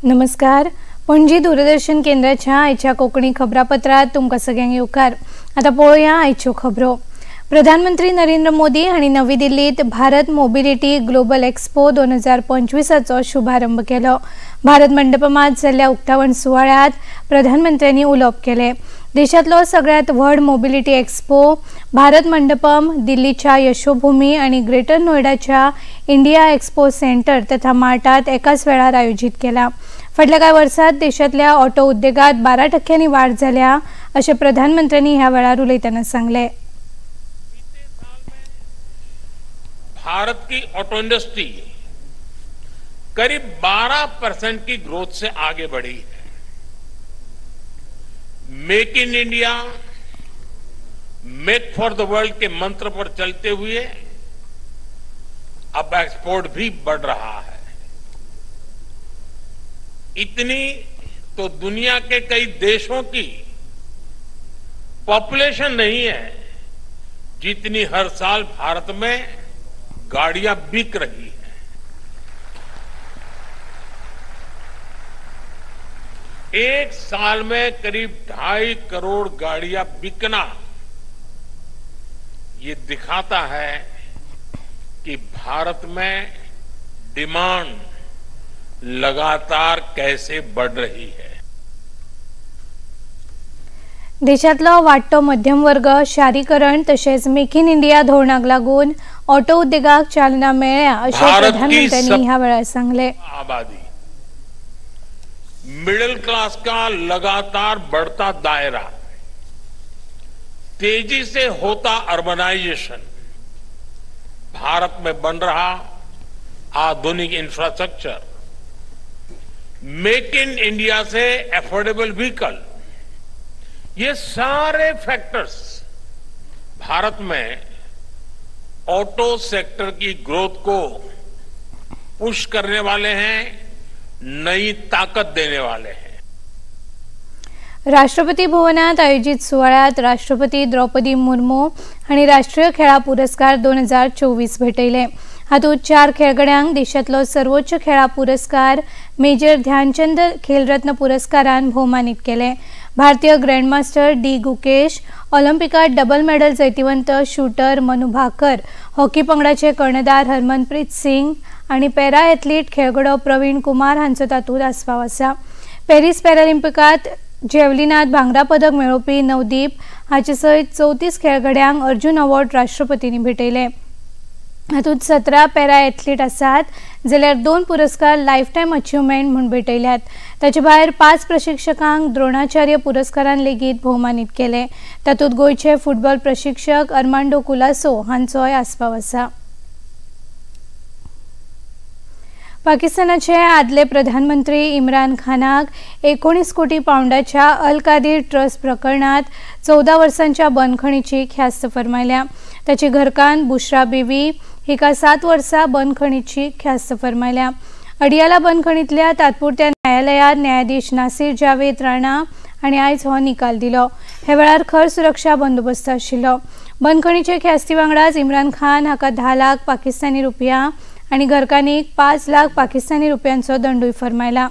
नमस्कार, पणजी दूरदर्शन केंद्राच्या आयच्या कोंकणी खबरापत्रात तुमकां सगळ्यांक येवकार। आतां पळोवया आयच्यो खबरो। प्रधानमंत्री नरेंद्र मोदी हांणी नवी दिल्लीत भारत मोबिलिटी ग्लोबल एक्स्पो 2025चो शुभारंभ केलो। भारत मंडपमात जाल्ल्या उक्तावण सुवाळ्यात प्रधानमंत्र्यांनी उलोवप केलें। देशांतलो सगळ्यांत व्हड मोबिलिटी एक्स्पो भारत मंडपम दिल्लीच्या यशोभूमी आनी ग्रेटर नोएडाच्या इंडिया एक्स्पो सेंटर तथा मार्टात एकाच वेळार आयोजीत केला। फाटल्या कांय वर्सात देशांतल्या ऑटो उद्देगात 12% वाड जाल्या अशें प्रधानमंत्र्यांनी ह्या वेळार उलयतना सांगलें। भारत की ऑटो इंडस्ट्री करीब 12% की ग्रोथ से आगे बढ़ी है। Make in India, make for the world K मंत्र पर चलते हुए अब एक्सपोर्ट भी बढ़ रहा है। इतनी तो दुनिया के कई देशों की पॉपुलेशन नहीं है जितनी हर साल भारत में गाड़ियां बिक रही है। एक साल में करीब 2.5 करोड़ गाड़ियां बिकना ये दिखाता है कि भारत में डिमांड लगातार कैसे बढ़ रही है। देशांतलो वाडटो मध्यम वर्ग, शारीकरण तशेंच मेक इन इंडिया धोरणाक लागून ऑटो उद्देगाक चालना मेळ्ळ्या अशें प्रधानमंत्र्यांनी ह्या वेळार सांगलें। आबादी, मिडिल क्लास का लगातार बढ़ता दायरा, तेजी से होता अर्बनाइजेशन, भारत में बन रहा आधुनिक infrastructure, make in India Se affordable vehicle, ये सारे फैक्टर्स भारत में ऑटो सेक्टर की ग्रोथ को पुश करने वाले हैं, नई ताकत देने वाले हैं। राष्ट्रपती भवनात आयोजित सुवाळ्यात राष्ट्रपती द्रौपदी मुर्मू हांणी राष्ट्रीय खेळा पुरस्कार 2024 भेटयले। हातूंत 4 खेळगड्यांक देशांतलो सर्वोच्च खेळा पुरस्कार मेजर ध्यानचंद खेलरत्न पुरस्कारान भोवमानीत केले। भारतीय ग्रँडमास्टर डी गुकेश, ऑलिम्पिकात डबल मेडल जैतिवंत शूटर मनु भाकर, हॉकी पंगडाचे कर्णधार हरमनप्रीत सिंग आनी पॅरा एथलीट खेळगडो प्रवीण कुमार हांचो तातूंत आस्पाव आसा। पॅरीस पॅरालिम्पिकात जेवलिनात भांगरा पदक मेळोवपी नवदीप हाचे सयत 34 खेळगड्यांक अर्जुन अवॉर्ड राष्ट्रपतींनी भेटयले। हातूंत 17 पॅरा एथलीट आसात जाल्यार 2 पुरस्कार लायफटायम अचिव्हमेंट म्हूण भेटयल्यात। ताचे भायर 5 प्रशिक्षकांक द्रोणाचार्य पुरस्कारान लेगीत भोवमानीत केले। तातूंत गोंयचे फुटबॉल प्रशिक्षक अर्मांडो कुलासो हांचोय आस्पाव आसा। पाकिस्तानाचे आदले प्रधानमंत्री इम्रान खानाक 19 कोटी पावंडाच्या अल कादीर ट्रस्ट प्रकरणात 14 वर्सांच्या बंदखणीची ख्यास्त फर्मायल्या। ताची घरकान्न बुशरा बीवी हिका 7 वर्सां बंदखणीची ख्यास्त फर्मायल्या। अडियाला बंदखणींतल्या तात्पुरत्या न्यायालयात न्यायाधीश नासीर जावेद राणा हांणी आयज हो निकाल दिलो। हे वेळार खर सुरक्षा बंदोबस्त आशिल्लो। बंदखणीचे ख्यास्ती वांगडाच इम्रान खान हाका 10 लाख पाकिस्तानी रुपया आनी घरकान्नीक 5 लाख पाकिस्तानी रुपयांचो दंडूय फर्मायला।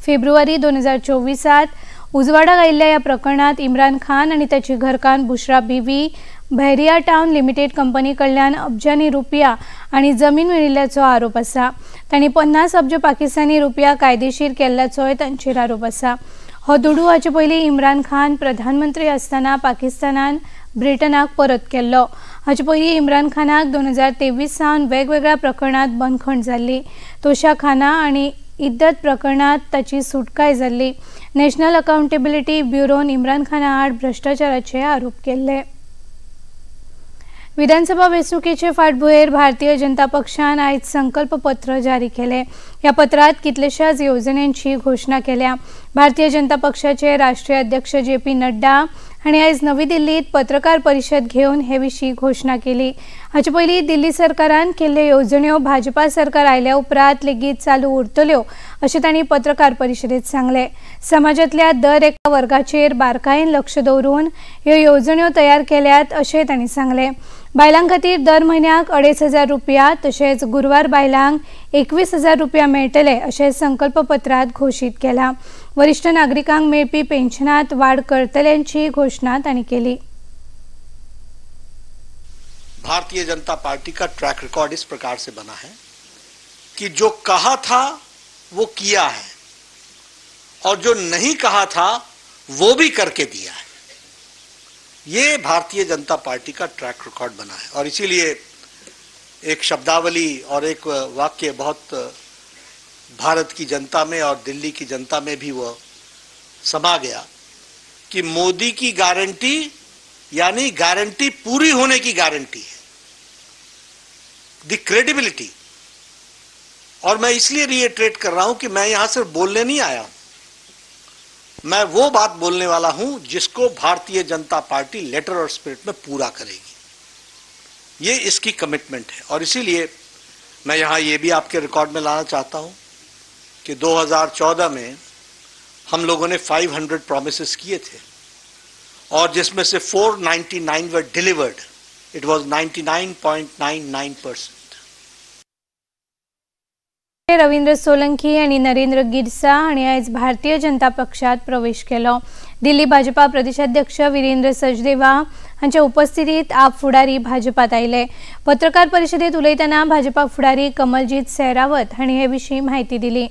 फेब्रुवारी 2024 उजवाडाक आयिल्ल्या ह्या प्रकरणात इम्रान खान आनी ताची घरकान्न Bushra Bibi Bahria town limited company कडल्यान अब्जांनी रुपया आनी जमीन मेळिल्ल्याचो आरोप आसा। तांणी 50 अब्ज पाकिस्तानी रुपया कायदेशीर केल्ल्याचोय तांचेर आरोप आसा। हो दुडू हाचे पयलीं इम्रान खान प्रधानमंत्री आसतना पाकिस्तानान ब्रिटनाक परत केल्लो। हाचे पयलीं इम्रान खानाक 2023 सावन वेगवेगळ्या प्रकरणात बंदखण जाल्ली। तोशा खाना आनी इद्दत प्रकरणात ताची सुटकाय जाल्ली। नॅशनल अकाउंटेबिलिटी ब्युरोन इम्रान खाना आड भ्रश्टाचाराचे आरोप केल्ले। विधानसभा वेंचणुकेचे फाटभुंयेर भारतीय जनता पक्षान आयज संकल्प पत्र जारी केले। ह्या पत्रात कितलेशाच येवजण्यांची घोशणा केल्या। भारतीय जनता पक्षाचे राष्ट्रीय अध्यक्ष जे पी नड्डा हांणी आयज नवी दिल्लीत पत्रकार परिशद घेवन हे विशीं घोशणा केली। हाचे पयलीं दिल्ली सरकारान केल्ल्यो येवजण्यो भाजपा सरकार आयल्या उपरांत लेगीत चालू उरतल्यो अशें तांणी पत्रकार परिशदेंत सांगलें। समाजांतल्या दर एका वर्गाचेर बारकायेन लक्ष दवरून ह्यो येवजण्यो तयार केल्यात अशें तांणी सांगलें। बायलां खातीर दर म्हयन्याक 2500 रुपया तशेंच गुरवार बायलांक 21,000 रुपया मेळटले अशें संकल्पपत्रांत घोशीत केलां. वरिश्ठ नागरिकांक मेळपी पेन्शनांत वाड करतल्यांची घोशणा तांणी केली. भारतीय जनता पार्टी का ट्रैक रिकॉर्ड इस प्रकार से बना है कि जो कहा था वो किया है और जो नहीं कहा था वो भी करके दिया है. ये भारतीय जनता पार्टी का ट्रैक रिकॉर्ड बना है और इसीलिए एक शब्दावली और एक वाक्य बहुत भारत की जनता में और दिल्ली की जनता में भी वो समा गया कि मोदी की गारंटी यानी गारंटी पूरी होने की गारंटी है, the credibility. और मैं इसलिए रीइटरेट कर रहा हूं कि मैं यहां सिर्फ बोलने नहीं आया हूं, मैं वो बात बोलने वाला हूं जिसको भारतीय जनता पार्टी लेटर और स्पिरिट में पूरा करेगी. ये इसकी कमिटमेंट है और इसीलिए मैं यहां ये भी आपके रिकॉर्ड में लाना चाहता हूं कि 2014 में हम लोगों ने 500 प्रोमिसेस किए थे और जिसमें से 499 were delivered. It was 99.99%. Ravindra Solanki आनी नरेंद्र गिरसा हांणी आयज भारतीय जनता पक्षात प्रवेश केलो. दिल्ली भाजपा प्रदेशाध्यक्ष वीरेंद्र सचदेवा हांच्या उपस्थितीत आप फुडारी भाजपात आयले. पत्रकार परिशदेत उलयतना भाजपा फुडारी कमलजीत सहरावत हांणी हे विशीं म्हायती दिली.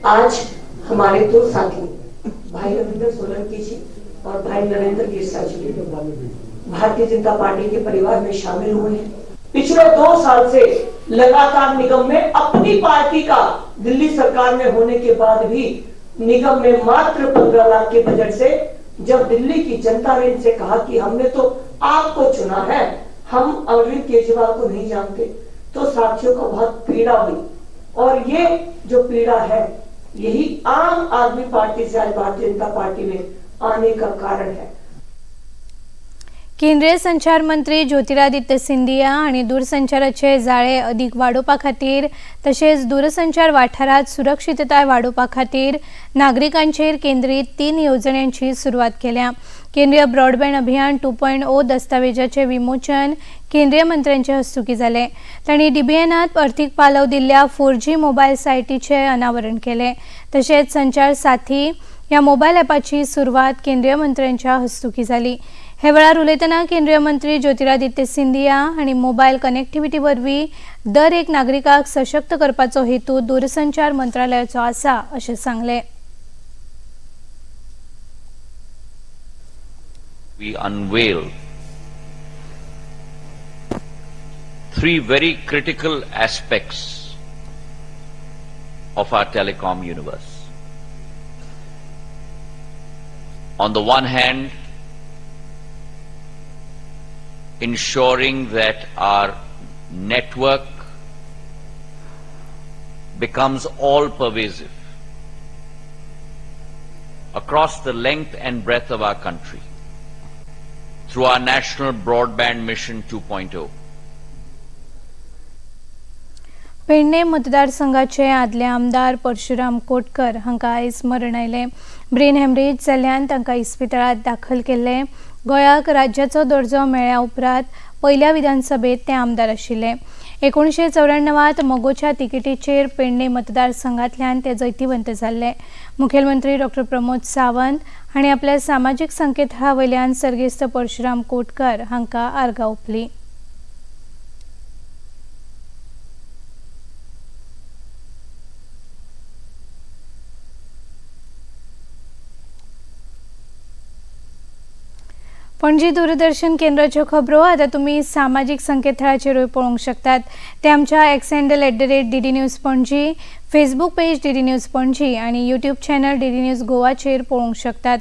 आज हमारे दो साथी भाई रविंद्र सोलंकी जी और भाई नरेंद्र गिरसा जी भारतीय जनता पार्टी के परिवार में शामिल हुए हैं. पिछले 2 साल से लगातार निगम में अपनी पार्टी का दिल्ली सरकार में होने के बाद भी निगम में मात्र 15 लाख के बजट से जब दिल्ली की जनता ने इनसे कहा कि हमने तो आपको चुना है, हम अरविंद केजरीवाल को नहीं जानते, तो साथियों को बहुत पीड़ा हुई और ये जो पीड़ा है यही आम आदमी पार्टी से आज भारतीय जनता पार्टी में आने का कारण है. केंद्रीय संचार मंत्री ज्योतिरादित्य सिंधिया आनी दूरसंचाराचे जाळे अदीक वाडोवपा खातीर तशेंच दूरसंचार वाठारांत सुरक्षितताय वाडोवपा खातीर नागरिकांचेर केंद्रीत 3 येवजण्यांची सुरवात केल्या. केंद्रीय ब्रॉडबँड अभियान 2.0 दस्तावेजाचे विमोचन केंद्रीय मंत्र्यांचे हस्तुकी जालें. तांणी डीबीएनात अर्थीक पालव दिल्ल्या 4G मोबायल सायटीचें अनावरण केलें. तशेंच संचार साथी ह्या मोबायल ॲपाची सुरवात केंद्रीय मंत्र्यांच्या हस्तुकी जाली. हे वेळार उलयतना केंद्रीय मंत्री ज्योतिरादित्य सिंधिया हांणी मोबायल कनेक्टिव्हिटी वरवीं दर एक नागरिकाक सशक्त करपाचो हेतू दूरसंचार मंत्रालयाचो आसा अशें सांगलें. We unveil 3 very critical aspects of our telecom universe. On the one hand, ensuring that our network becomes all-pervasive across the length and breadth of our country through our National Broadband Mission 2.0. Pernem मतदारसंघाचे आदले आमदार परशुराम कोटकर हांकां आयज मरण आयलें. Brain haemorrhage जाल्ल्यान तांकां इस्पितळांत दाखल केल्ले. गोंयाक राज्याचो दर्जो मेळ्ळ्या उपरांत पयल्या विधानसभेत ते आमदार आशिल्ले. 1994 मगोच्या तिकेटीचेर पेडणे मतदारसंघांतल्यान ते जैतिवंत जाल्ले. मुखेलमंत्री डॉक्टर प्रमोद सावंत हांणी आपल्या सामाजीक संकेतथळा वयल्यान सर्गेस्त परशुराम कोटकर हांकां आर्गां ओंपली. पणजी दूरदर्शन केंद्राच्यो खबरो आतां तुमी सामाजीक संकेतथळाचेरूय पळोवंक शकतात. ते आमच्या X handle @DD News Panaji, Facebook page DD News Panaji आनी यूट्यूब चॅनल डीडी न्यूज गोवाचेर पळोवंक शकतात.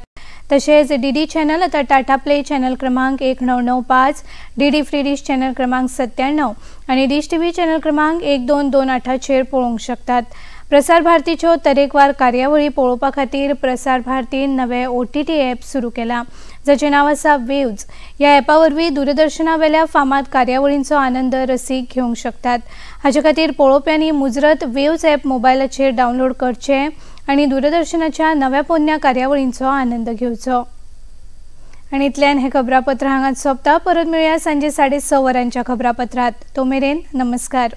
तशेंच डीडी चॅनल आतां टाटा प्ले चॅनल क्रमांक 1995, डीडी फ्री डिश चॅनल क्रमांक 97 आनी डिश टीव्ही चॅनल क्रमांक 1228 पळोवंक शकतात. प्रसार भारतीच्यो तरेकवार कार्यावळी पळोवपा खातीर प्रसार भारतीन नवे OTT app सुरू केला, जाचें नांव आसा वेव्ज। ह्या ॲपा वरवीं दूरदर्शनावेल्या फामाद कार्यावळींचो आनंद रसीक घेवंक शकतात। हाचे खातीर पळोवप्यांनी मुजरत वेव्ज ॲप मोबायलाचेर डावनलोड करचें आनी दूरदर्शनाच्या नव्या पोन्न्या कार्यावळींचो आनंद घेवचो। आनी इतल्यान हें खबरापत्र हांगाच सोंपता। परत मेळया सांजे 6:30 वरांच्या खबरापत्रात। तो मेरेन नमस्कार।